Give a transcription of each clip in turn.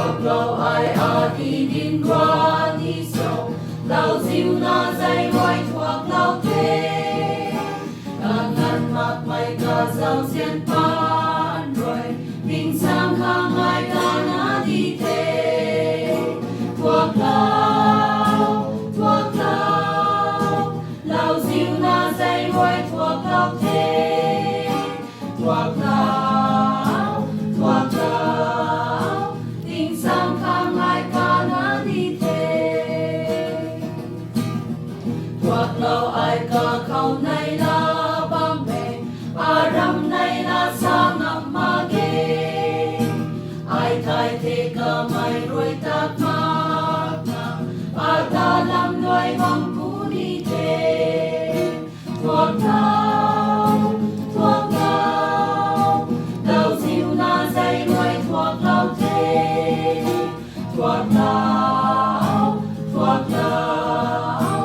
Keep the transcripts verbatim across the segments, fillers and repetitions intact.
Lou ai a di din rua ni so, lauziu na zei rui thuak lou the. Kanan makmei kazauh sian pan rui, tingsaeng khang ai kana di the. Thuak lou, thuak lou, lauziu na zei rui thuak lou the. Thuak lou, thuak lou, tingsaeng khang ai kana di the. Thuak lou ai kakhou nei la bam e, aram nei la sa ngam mak ge. Ai thay the kamei rui tat makna, ata lam rui bam puni the. Thuak lou, thuak lou, lauziu na zei rui thuak lou the. Thuak lou, thuak lou,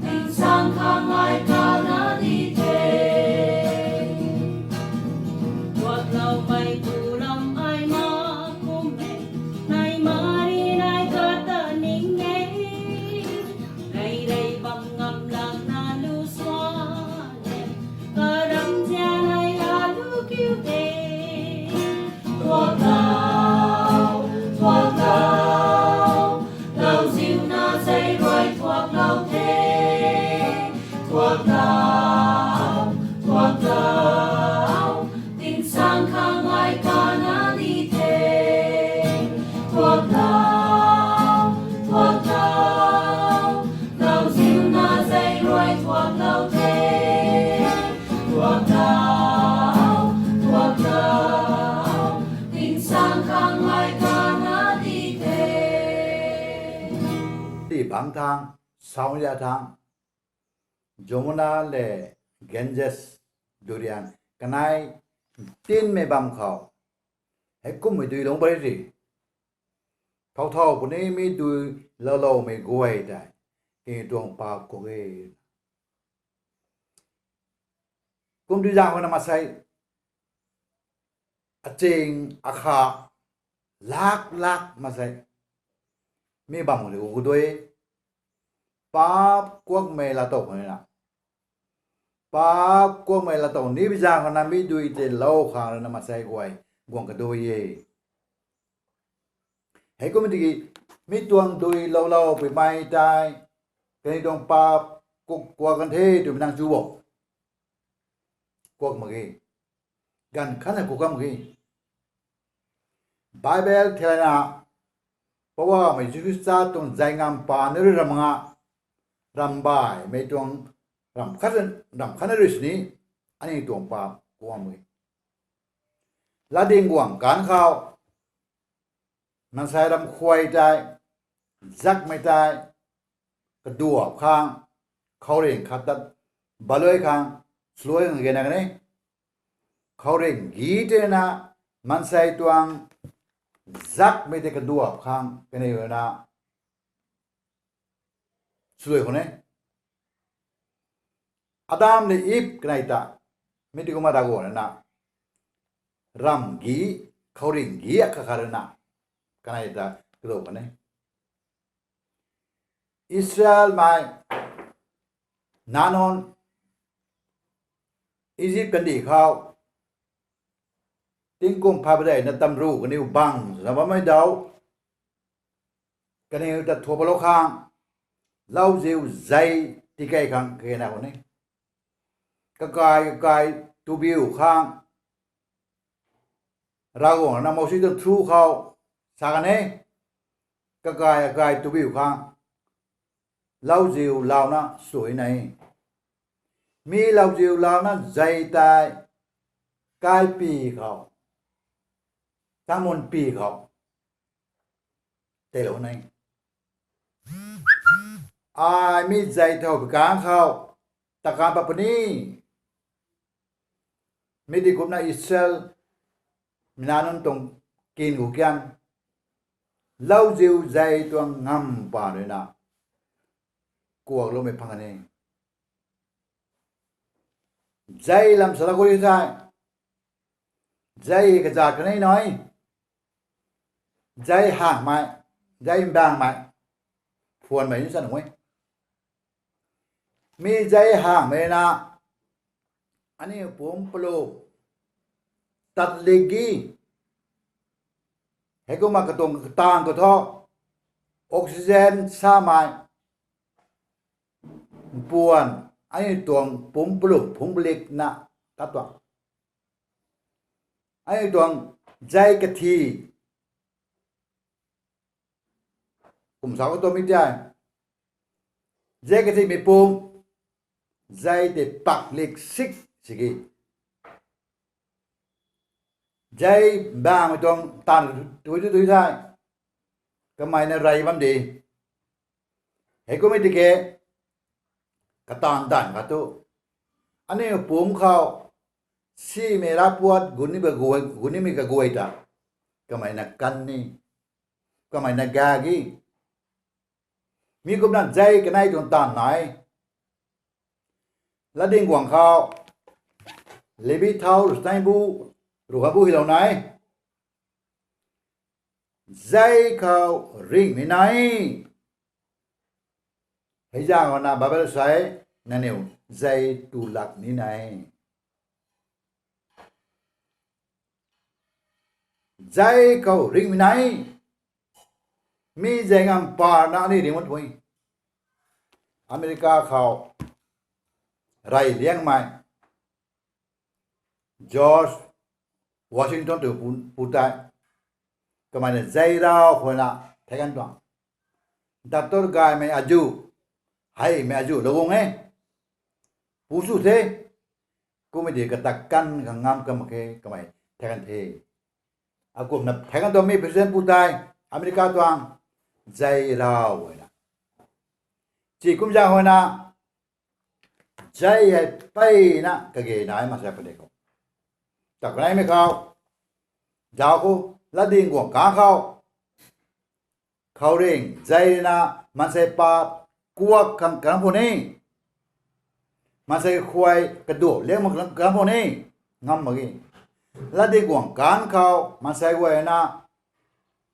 tingsaeng khang ai kana di the. Thuak loumei tu lam ai mak kum e, nai mari nai kata ning e. Nai rei bam ngam lak na lu swan e, karam zian ai alu kiu the. Thuak lou, thuak lou, lauziu na zei rui thuak lou the. Thuak lou, thuak lou, tingsaeng khang ai kana di the. Thuak lou, thuak lou, lauziu na zei rui thuak lou the. Thuak lou, thuak lou, tingsaeng khang ai kana di the. Ti bangc thang, sauya thang, Jamuna le Ganges durian kanei tinmei bam khou, heikummei dui lungc bari ri. Thau thau puni mi dui louloumei guay tei, katuang paap kuak e. Kum dui zaeng khou na maansei, aching akha, lak lak maansei, mi bam khou ni gu dui, paap kuakmei laatow khou na, paap kuakmei laatow ni bi zaeng khou na mi dui tei lou khang rui na maansei guay guang kadui e. Heikummei tiki, mi tuang dui loulou puimei tei, kaniw tuang paap kuak, kuak kan the twmei nang chu bo. Kuak mak ge. Ganv khatna kuak kan mak ge. Bible theilayna, Poubauhmei Jisu Khrista tuang zei ngam pa ni rui ram nga, ram baihmei tuang ram khat, ram khatna rui sini, aniu tuang paap kuak mak ge. Latdyng guang kanv khou, maansei ram khuay tei, zakmei tei, kaduap khang, khouringh khat tat, baluai khang, swluai khang gena kan e. Khouringh gi tei na, maansei tuang, zakmei tei kaduap khang, kaniw na, swluai khou ne. Adam le Iv kanei ta, mi ti kumna Ravguangc rui na, ram gi, khouringh gi akhat khat rui na, kanei ta, kaduap khou ne. Israelmei, nac nunc, Izip kandih khou, tingkum phay padeih na tamruh kaniw bang swna bammei daw, kaniw ta thuak patlou khang, lauziu zei tikei khang kena khou ne. Kakai kakai tubiu khang, Ravguangc na Mosi tuang through khou, sa kan e, kakai kakai tubiu khang, lauziu launa sui na e. Mi lauziu launa zei tei, kaipy khou, tangmun py khou, teilou na e. Ai mi zei thau pi kang khou, takan pat puni. Mi ti kumna Israel, mi nac nunc tuang kin khou kian, lauziu zei tuang ngam pa rui na, kuakloumei phang kan e. Zei lam salou khou ri thei, zei kazat kanei nai. zei hangmei, zei mbangmei, phuanmei ni sa nuh e. Mi zei hangmei na, aniu pumc palu, tat lik gi, heikumna katuang kataanv khou thu, oxygen samei, mpuan, aniu tuang pumc palu, pumc palikna, tat tuang. Aniu tuang zei kathi, kum sa khou tuang mi tei, zei kathimei pumc, zei tei pak lik sik sigi, zei mbangmei tuang taanv tui tu tui thei, kamei na rey bam di. Heikumhmei tiki, kataanv danv khat tu, aniu pumc khou, simei ravpuat gunimei kaguay, gunimei kaguay ta, kamei na kan ni, kamei na gagi. Mi kumna zei kanei tuang taanv nai. Latdyng guang khou, Levi thau, rui bu, rui bu hylou nai. Zei khou ringhmei nai. Hei zaeng na Bible sa e, nangniw zei tu lak ni nai. Zei khou ringhmei nai. Mi zei ngam parna aniu ringc wan pui. America khou rey liangmei George Washington tu pu, pu tei, kamei na zei rau khou na thei kan tuang. Doctor gaymei azuh, heimei azuh lou guang e. Pu sw the, kummei di kata kan khang ngam kan mak khe, kamei thei kan the. Akumna thei kan tuang mi president pu tei, America tuang, zei rau e na. Chi kum zaeng hei na, zei hei peyna kage nai maansei puni khou. Ta kaneimei khou, zauc khou, latdyng guang kang khou, khouringh zei na maansei paap kuak khang karam puni. Maansei khuay kaduap liang mak karam puni. Ngam mak ge. Latdyng guang kang khou maansei guay na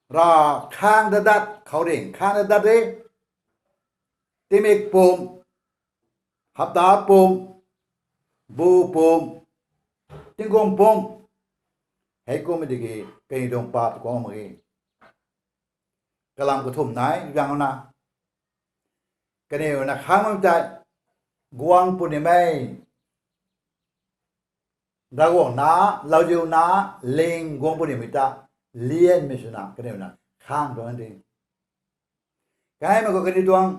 rav khang dat dat, khouringh khang dat dat de. Tingmik pumc, hapta pumc, bu pumc, tingkum pumc. Heikumhmei tiki kaniw tuang paap kuak mak ge. Kalam kathumh nai zaeng na, kaniw na khang bam tei, guang punimei, Ravguangc na, lauziu na, ling guang punimei ta, lianmei swna kaniw na khang tuang di. Kaneimei khou kaniw tuang,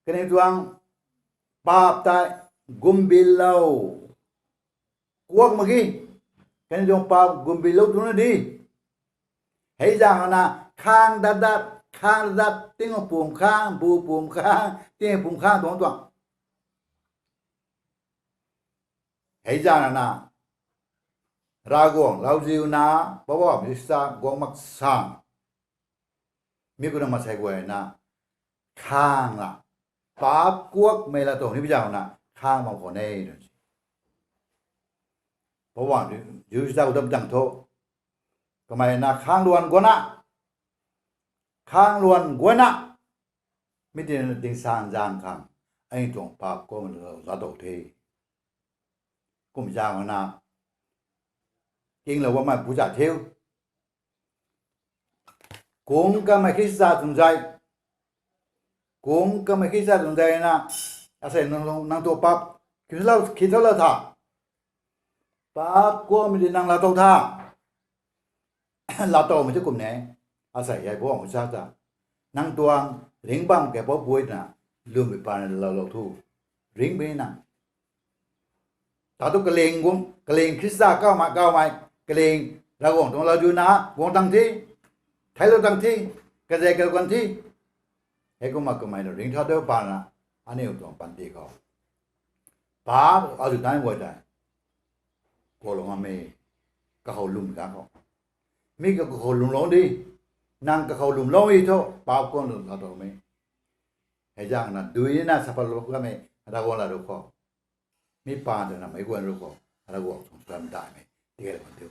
kaniw tuang paap tei gumbilou, kuak mak ge. Kaniw tuang paap gumbilou tuna di. Hei zaeng na khang dat dat, khang dat dat, tingkum pumc khang, bu pumc khang, tingkum pumc khang tuang tuang. Hei zaeng na, Ravguangc lauziu na, Poubauhmei Khrista guang mak sang, mi kumna maansei guay na khang na, paap kuakmei laatow ni bi zaeng na khang bam khwan e tw si. Poubauhmei Jisu Khrista dam tang thu, kamei na khang luan guangna, khang luan guangna, mi tina dingsang zaeng khang, ai tuang paap kuakmei laatow the. Kum zaeng na, kinglou bammei pu za thiu, kung kamei Khrista tuang zei, kung kamei Khrista tuang zei na, asei nang, nang tuang paap khi thau lou, khi thau lou tha. Paap kuakmei di nang laatow tha. Laatowmei thu kum ne, asei hei Poubauhmei sa ta, nang tuang ringc bam khe pou pui twna, lwmmei paan lou lou thu, ringc bam nang. Ta thu kaling, kaling Khrista kawmei, kawmei, kaling Ravguangc tuang lauziu na guang tang the, theiclou tang the, kazei kalou kan the. Heikumna kamei na ringc thau de pana, aniu tuang panty khou, paap azuh tanc guay tei kuaklou ngammei, kakhou lwm ga khou, mi kakhou lwmlou di, nang kakhou lwmlou e thu paap kuakna laatowmei. Hei zaeng na dui na sa patlou kamei, Ravguangc laa ru khou, mi paan twna meic guayna ru khou, Ravguangc tuang suan daihmei tikey lou kan thiu.